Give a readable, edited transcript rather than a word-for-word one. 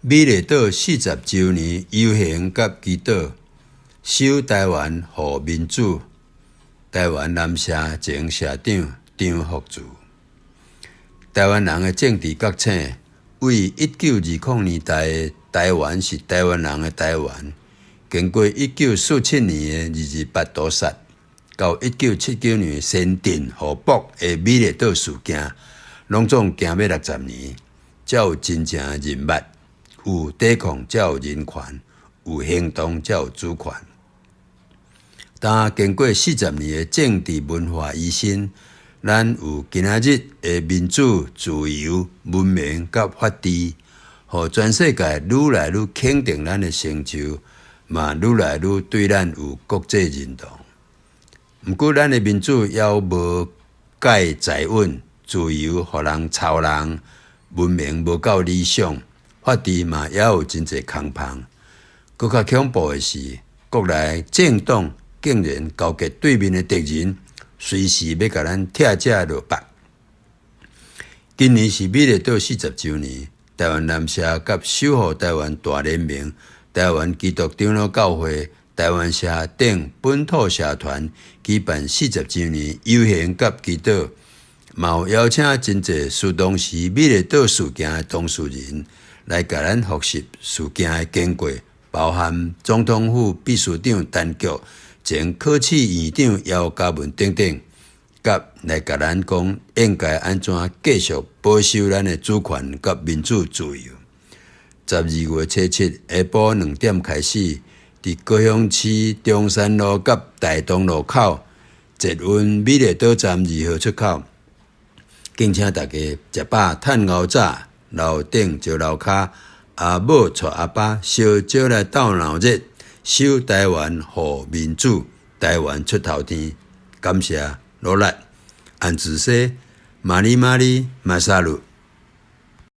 美麗島四十週年遊行佮祈禱，守台灣予民主。台灣南社前社長張福慈，台灣人的政治覺醒，為1920年代的台灣是台灣人的台灣，經過1947年的二二八屠殺，到1979年先鎮予爆的美麗島事件，攏總行欲60年，才有真正認捌。有抵抗才有人權，有行動才有主權。當經過四十年的政治文化維新，咱有今仔日的民主、自由、文明佮法治，予全世界愈來愈肯定咱的成就，嘛愈來愈對咱有國際認同。毋過，咱的民主猶無蓋在穩，自由予人操弄，文明無夠理想。法治嘛，猶有真濟空縫。閣較恐怖的是，國內政黨竟然勾結對面的敵人，隨時欲共咱拆食落腹。今年是美麗島四十週年，台灣南社佮守護台灣大聯盟、台灣基督長老教會、台灣社等本土社團舉辦四十週年遊行佮祈禱，嘛有邀請真濟事當時美麗島事件的當事人，來共咱複習事件的經過，包含總統府秘書長陳菊、前考試院長姚嘉文等等，佮來共咱講應該按怎繼續保守咱的主權佮民主自由。12月初7下晡2點開始，佇高雄市中山路佮大同路口捷運美麗島站二號出口，敬請大家食飽趁牛早。樓頂招樓跤，阿母帶阿爸，相招來鬥鬧熱，守台灣予民主，台灣出頭天。感謝努力，安子西，瑪麗瑪麗，馬薩魯。